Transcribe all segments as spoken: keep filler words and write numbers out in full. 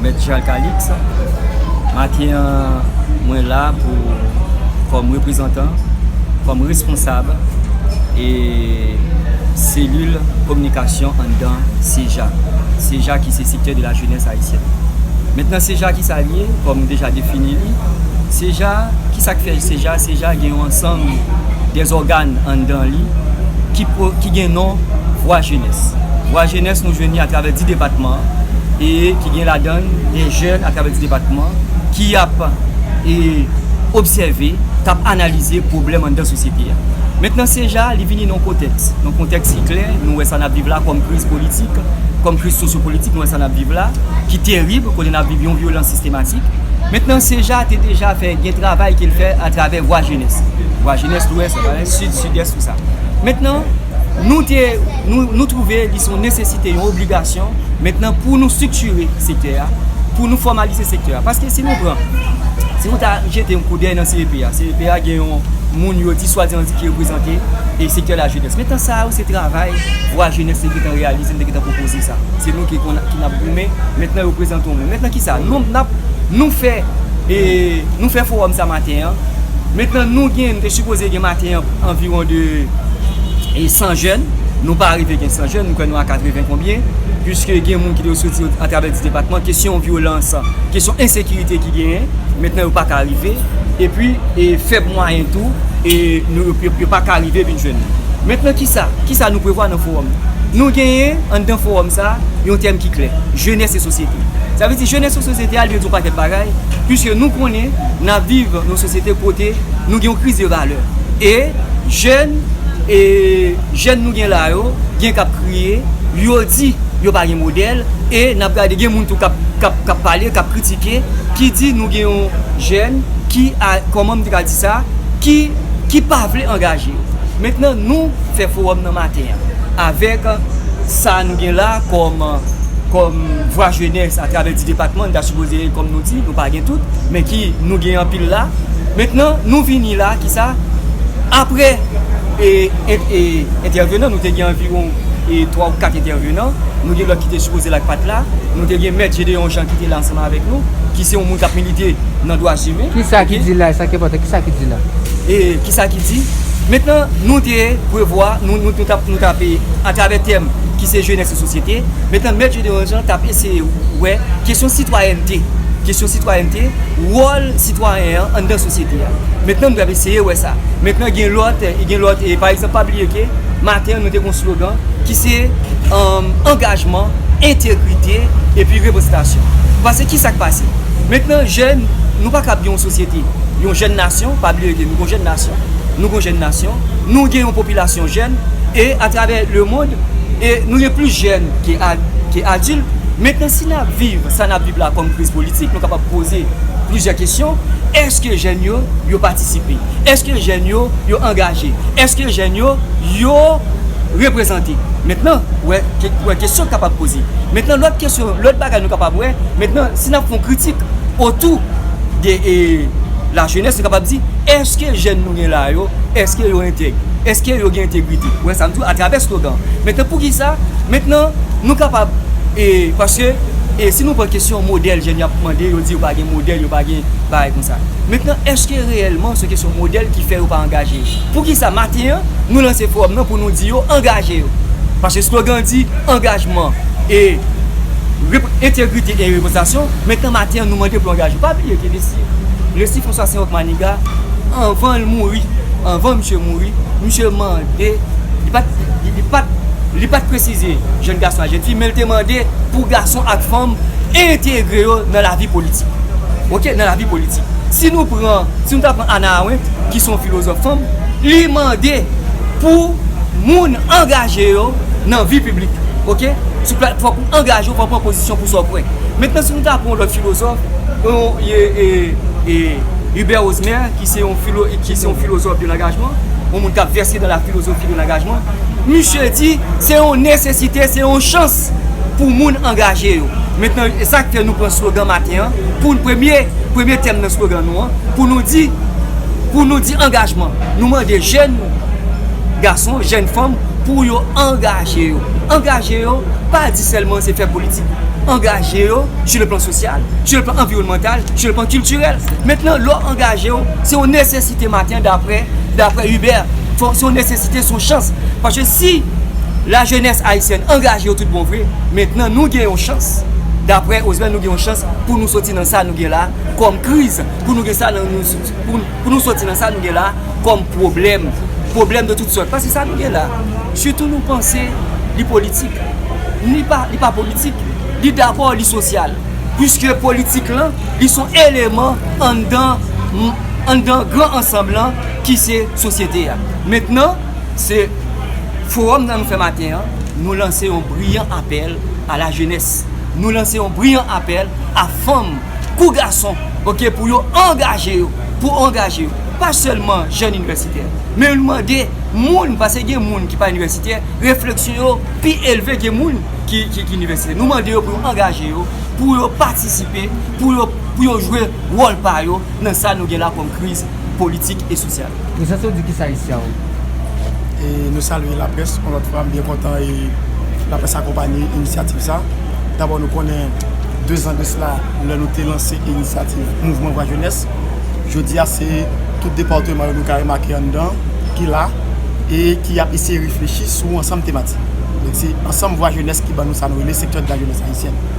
Mèt Jean Calix, maten an, mwen la pou, kòm reprezantan, kòm responsab e selil kominikasyon anndan SEJA. SEJA ki se Sektè de la Jenès Ayisyèn. Mentnan, SEJA ki sa l ye, kòm m deja defini li, SEJA, ki sa k fè SEJA? SEJA gen yon ansanm dèzògàn anndan li ki, ki gen non Vwa Jenès. Vwa Jenès nou jwenn li atravè dis depatman e ki gen ladan l de jèn atravè dis depatman ki ap e, obsève, k ap analize pwoblèm anndan sosyete a. Mentnan, SEJA, li vini nan yon kontèks, nan yon kontèks ki klè, nou wè sa n ap viv la kòm kriz politik, kòm kriz sosyopolitik, nou wè sa n ap viv la, ki terib, kote n ap viv yon vyolans sistematik. Mentnan, SEJA te deja fè gen travay ke l fè atravè Vwa Jenès. Vwa Jenès Lwès, Lwès, Sid, Sidès, tout sa. Mentnan, nou te, nou, nou twouve li se yon nesesite, yon obligasyon, mentnan, pou nou estriktire sektè a, pou nou fòmalize sektè a. Paske si nou pran, si nou ta jete yon koudèy nan C E P a, C E P a gen yon moun yo di swadizan di ki reprezante e sektè lajenès. Mentnan, sa yo se travay Vwa Jenès te gentan reyalize, te gentan pwopoze sa. Se nou ki konn, ki n ap goumen, mentnan yo prezante yon moun. Mentnan ki sa? Nou, n ap, nou fè, e, nou fè fowòm sa maten an. Mentnan, nou gen, nou te sipoze gen maten an anviwon de e san jèn. Nou pa rive gen san jèn, nou kwè nou a katreven konbyen, piske gen moun ki te soti atravè dis depatman. Kesyon vyolans, kesyon ensekirite ki genyen, mentnan yo pa ka rive. Epi, e fèb mwayen tou, e nou, yo, yo pa ka rive vin jwenn nou. Mentnan, kisa, kisa nou prevwa nan fowòm? Nou genyen anndan fowòm sa yon tèm ki klè, jenès e sosyete. Sa vle di jenès e sosyete a, li vle di yon pakèt bagay, piske nou konnen n ap viv nan yon sosyete kote nou gen yon kriz de valè. E jèn, e jèn nou gen la yo, gen k ap kriye, yo di yo pa gen modèl, e n ap gade gen moun tou k ap, k ap, k ap pale, k ap kritike, ki di nou gen yon jèn ki, a, kòman m te ka di sa, ki, ki pa vle angaje. Mentnan, nou fè fowòm nan maten an avèk sa nou gen la kòm, kòm Vwa Jenès atravè dis depatman, nou ta sipoze, kòm nou di, nou pa gen tout, men ki nou gen anpil la. Mentnan, nou vini la, kisa? Apre e, e, e, entèvenan, nou te gen anviwon e, twa ou kat entèvenan. Nou gen lòt ki te sipoze la k pa t la. Nou te gen Mèt Gédéon Jean ki te la ansanm avèk nou, ki se yon moun k ap milite nan dwa imen. Kisa ki di la? Sa ki enpòtan, kisa ki di la? E kisa ki di? Mentnan, nou te prevwa, nou, nou, nou t ap, nou t ap, e, atravè tèm ki se jenès e sosyete. Mentnan, Mèt Gédéon Jean t ap eseye wè kesyon sitwayènte, kesyon sitwayènte, wòl sitwayen an anndan sosyete a. Mentnan, nou t ap eseye wè sa. Mentnan, gen lòt, gen lòt, e pa egzanp, pa bliye ke maten an, nou te gen yon slogan ki se, um, angajman, entegrite, epi reprezantasyon. Paske ki sa k pase? Mentnan, jèn, nou pa kab gen yon sosyete, yon jèn nasyon, pa bliye ke nou gon jèn nasyon. Nou gon jèn nasyon, nou gen yon popilasyon jèn, e atravè lemonn, e nou gen plis jèn ke, a, ke adilt. Mentnan, si n ap viv sa n ap viv la kòm kriz politik, nou kapab poze plizyè kesyon. Èske jèn yo, yo patisipe? Èske jèn yo, yo angaje? Èske jèn yo, yo reprezante? Mentnan, wè, ke, wè kesyon k kapab poze. Mentnan, lòt kesyon, lòt bagay nou kapab wè, mentnan, si n ap fè yon kritik otou de, e, lajenès, nou kapab di, èske jèn nou gen la yo, èske yo entèg? Èske yo gen entegrite? Wè sa m di w atravè slogan. Mentnan, poukisa? Mentnan, nou kapab, e, paske, e, si nou pran kesyon modèl jèn y ap mande, yo di yo pa gen modèl, yo pa gen bagay konsa. Mentnan, èske reyèlman se kesyon modèl ki fè yo pa angaje? Poukisa maten an, nou lanse fowòm nan pou nou di yo angaje yo? Paske slogan di angajman e rep-, entegrite e reprezantasyon. Mentnan, maten an, nou mande pou angaje. Pa bliye ke Leslie, Leslie François Saint-Roch Manigat, anvan l mouri, anvan misye mouri, misye mande, li pa t, li, li pa t, li pa t presize jèn gason ak jèn fi, men l te mande pou gason ak fanm entegre yo nan lavi politik. Oke, nan lavi politik. Si nou pran, si nou ta pran Hannah Arendt, ki se yon filozòf fanm, li mande pou moun angaje yo nan vi piblik. Oke? Sou plat, fòk ou angaje w, fòk ou pran pozisyon pou sa w kwè. Mentnan, si nou ta pran yon lòt filozòf, yon, e, e, e, Hubert Osmer, ki se yon filo-, ki se yon filozòf de langajman, yon moun k ap vèse dans la philosophie de l'engagement, misye di se yon nesesite, se yon chans pou moun angaje yo. Mentnan, e sa k fè nou pran slogan maten an, pou n premye, premye tèm nan slogan nou an, pou nou di, pou nou di angajman. Nou mande jèn gason, jèn fanm, pou yo angaje yo. Angaje yo, pa di sèlman se fè politik. angaje yo, sur le plan social, sur le plan environnemental, sur le plan culturel. Mentnan, lè w angaje w, se yon nesesite maten, daprè, daprè Hubert. Fò, se yon nesesite, se yon chans. Paske si lajenès ayisyèn angaje yo tout bon vre, mentnan nou gen yon chans. Daprè Osbert, nou gen yon chans pou nou soti nan sa nou gen la kòm kriz, pou nou gen sa nan nou, pou, pou nou soti nan sa nou gen la kòm pwoblèm, pwoblèm de tout sòt. Paske sa nou gen la, sitou nou panse li politik. Li pa, li pa politik, li dabò li sosyal. Piske politik lan, li se yon eleman anndan, anndan gran ansanm lan ki se sosyete a. Mentnan, se fowòm nan nou fè maten an, nou lanse yon briyan apèl a lajenès. Nou lanse yon briyan apèl a fanm kou gason, oke, pou yo angaje yo, pou angaje yo. Pa sèlman jèn inivèsitè, men nou mande moun, paske gen moun ki pa inivèsitè, refleksyon yo pi elve ke moun ki, ki, ki inivèsitè. Nou mande yo pou yo angaje yo, pou yo patisipe, pou yo, pou yo jwe wòl pa yo nan sa nou gen la kòm kriz politik e sosyal. Prezans ou di kisa isi a ou? E nou salye laprès yon lòt fwa, m byen kontan e laprès akonpanye inisyativ sa. Dabò, nou konnen de zan de sila, lè nou te lanse inisyativ Mouvman Vwa Jenès, jodi a se tout depatman yo nou ka remake anndan ki la e ki ap eseye reflechi sou ansanm tematik. Donk, se ansanm Vwa Jenès ki ban nou sa nou rele sektè de la jeunesse haïtienne.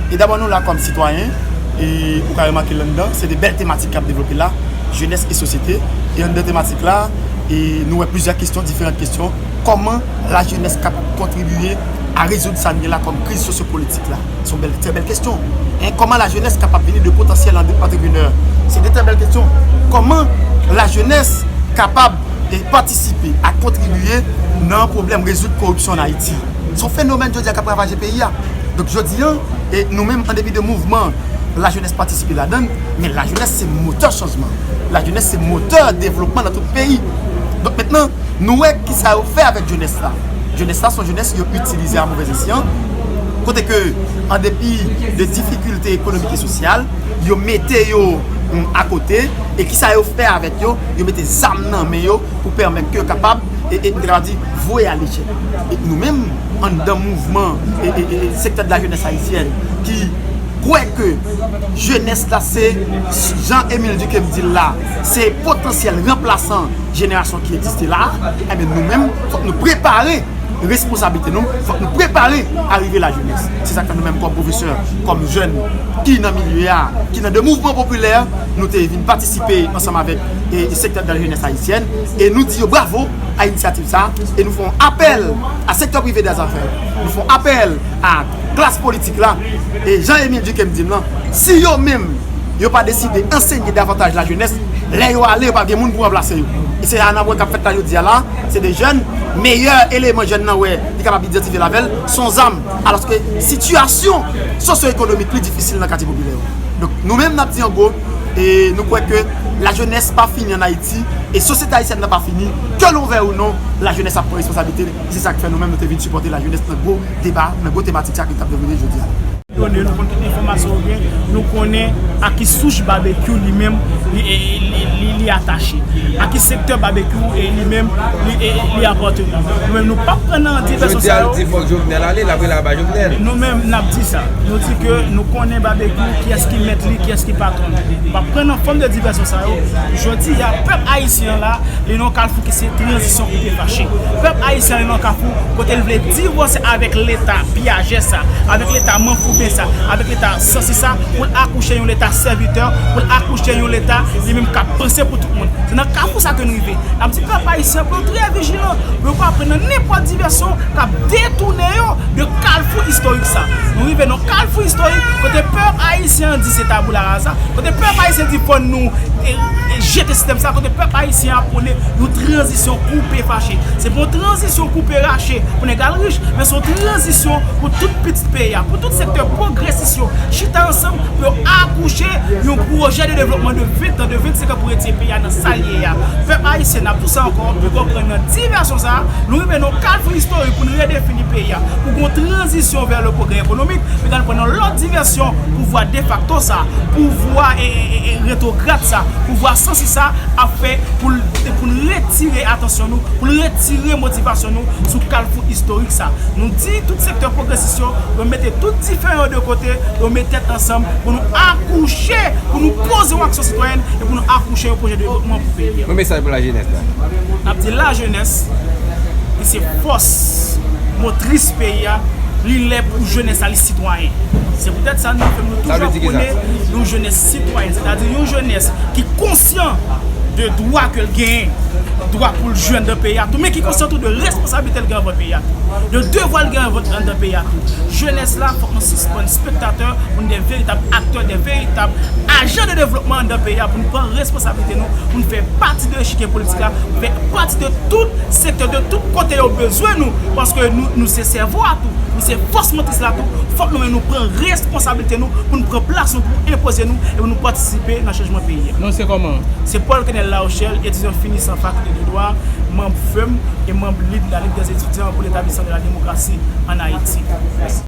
E dabò, nou la kòm sitwayen, e ou ka remake l anndan, se de bèl tematik k ap devlope la, jenès e sosyete. E anndan tematik la, e nou wè plizyè kesyon, diferan kesyon. Kòman lajenès kapab kontribiye a rezoud sa n gen la kòm kriz sosyopolitik la? Se yon bèl, trè bèl kesyon. Hein, kòman lajenès kapab vini de potansyèl antre-, antreprenè? Se de trè bèl kesyon. Kòman lajenès kapab, e, patisipe a kontribiye nan pwoblèm rezoud koripsyon an Ayiti? Se yon fenomèn jodi a k ap ravaje peyi a. Donk, jodi a, e nou menm, an depi de mouvman, lajenès patisipe ladan l, men lajenès se motè chanjman. Lajenès se motè devlopman nan tout peyi. Donk, mentnan, nou wè kisa yo fè avèk jenès la. Jenès la se yon jenès yo itilize a movèz esyan, kote ke, an depi de difikilte ekonomik e sosyal, yo mete yo, mm, akote, e kisa yo fè avèk yo? Yo mete zam nan men yo pou pèmèt ke yo kapab, e, e, m te kapab di, voye a lechèk. E nou menm, anndan mouvman, e, e, e, sektè de la jeunesse haïtienne, ki kwè ke jenès la se, jan Émile Duquesne di l la, se potansyèl ranplasan jenerasyon ki egziste la, enben nou menm, fòk nou prepare responsablite nou, fòk nou prepare arive lajenès. Se sa k fè nou menm kòm pwofesè, kòm jèn ki nan milye a, ki nan de mouvman popilè, nou te vin patisipe ansanm avèk, e, sektè de la jeunesse haïtienne, e nou di yo bravo a inisyativ sa, e nou fè yon apèl a sektè prive dèzafè, nou fè yon apèl a klas politik la, e jan Émile Duquesne di m lan, si yo menm, yo pa deside ansenye davantaj lajenès, lè yo ale, yo pa gen moun pou ranplase yo. E se sa n ap wè k ap fèt la jodi a la, se de jèn, meyè eleman jèn nan wè, li kapab idantifye l avè l, se yon zam. Alòske sitiyasyon sosyo-ekonomik li difisil nan katye popilè yo. Donk, nou menm, n ap di an gwo, e nou kwè ke lajenès pa fini ann Ayiti, e sosyete ayisyèn nan pa fini, ke l ouvè ou non, lajenès ap pran responsablite l, e se sa k fè nou menm nou te vin sipòte lajenès nan gwo deba, nan gwo tematik sa ki t ap devlope jodi a. Konnen, nou konn tout enfòmasyon yo byen, nou konnen a ki souch Babekyou li menm, li, e, li, li, li atache. A ki sektè Babekyou, e, li menm, li, e, li apateni. Nou menm, nou p ap pran nan divèsyon sa yo. Jodi a, l di fòk Jovenel ale, l ap rele anba Jovenel. Nou menm, n ap di sa. Nou di ke nou konnen Babekyou, kiyès ki mèt li, kiyès ki patwon li. Nou p ap pran nan fòm de divèsyon sa yo. Jodi a, pèp ayisyen an la, li nan yon kalfou ki se tranzisyon koupe fache. Pèp ayisyen an li nan yon kalfou kote l vle divòse avèk Leta piyajè sa, avèk Leta manfouben sa, avèk Leta sansi sa, pou l akouche yon Leta sèvitè, pou l akouche yon Leta li menm k ap panse pou tout moun. Se nan kalfou sa ke n rive. N ap di pèp ayisyen pou yo trè vijilan, pou yo pa pran nan nenpòt divèsyon k ap detounen yo de kalfou istorik sa. Nou rive nan kalfou istorik kote pèp ayisyen an di se tabula rasa, kote pèp ayisyen di fò nou, e, e, jete sistèm sa, kote pèp ayisyen an ap pwone yon tranzisyon koupe fache. Se pa yon tranzisyon koupe rache pou nèg al rich, men se yon tranzisyon pou tout pitit peyi a, pou tout sektè pwogresis yo chita ansanm pou yo akouche yon pwojè de devlopman de ven tan, de vennsenk an pou retire peyi a nan sa l ye a. Pèp ayisyen, n ap di w sa ankò, pou konprann nan divèsyon sa a, nou rive nan yon kalfou istorik pou n redefini peyi a, pou gen yon tranzisyon vè le pwogrè ekonomik, men n al pran nan lòt divèsyon pouvwa defakto sa, pouvwa e, e, e, e retwograd sa, pouvwa sansi sa ap fè pou l, pou n retire atansyon nou, pou n retire motivasyon nou sou kalfou istorik sa. Nou di tout sektè pwogresis yo, yo mete tout diferan yo de kote, yo met tèt ansanm pou nou akouche, pou nou poze yon aksyon sitwayèn e pou nou akouche yon pwojè de devlopman pou peyi a. Yon mesaj pou lajenès la. N ap di lajenès, li se fòs motris peyi a, li lè pou jenès la, li sitwayen. Se poutèt sa nou menm nou toujou ap pwone yon jenès sitwayen, sètadi yon jenès ki konsyan de dwa ke l genyen, dwa pou l jwi anndan peyi a tou, men ki konsyan tou de responsablite l gen anvè peyi a tou, de devwa l gen anvè anndan peyi a tou. Jenès la, fòk nou sispann spektatè, pou n de veritab aktè, de veritab ajan de devlopman anndan peyi a, pou n pran responsablite nou, pou n fè pati de echikye politik la, pou n fè pati de tout sektè, de tout kote yo bezwen nou, paske nou, nou se sèvo a tou, nou se fòs motris la tou. Fòk nou menm nou pran responsablite nou, pou n pran plas nou, pou n enpoze nou, e pou nou patisipe nan chanjman peyi a. Non, se kòman? Se Paul Kenel Larochelle, etidyan finisan Fakilte de Dwa, manm fem e manm lid la Ligue des étudiants pour l'établissement de la démocratie en Haïti.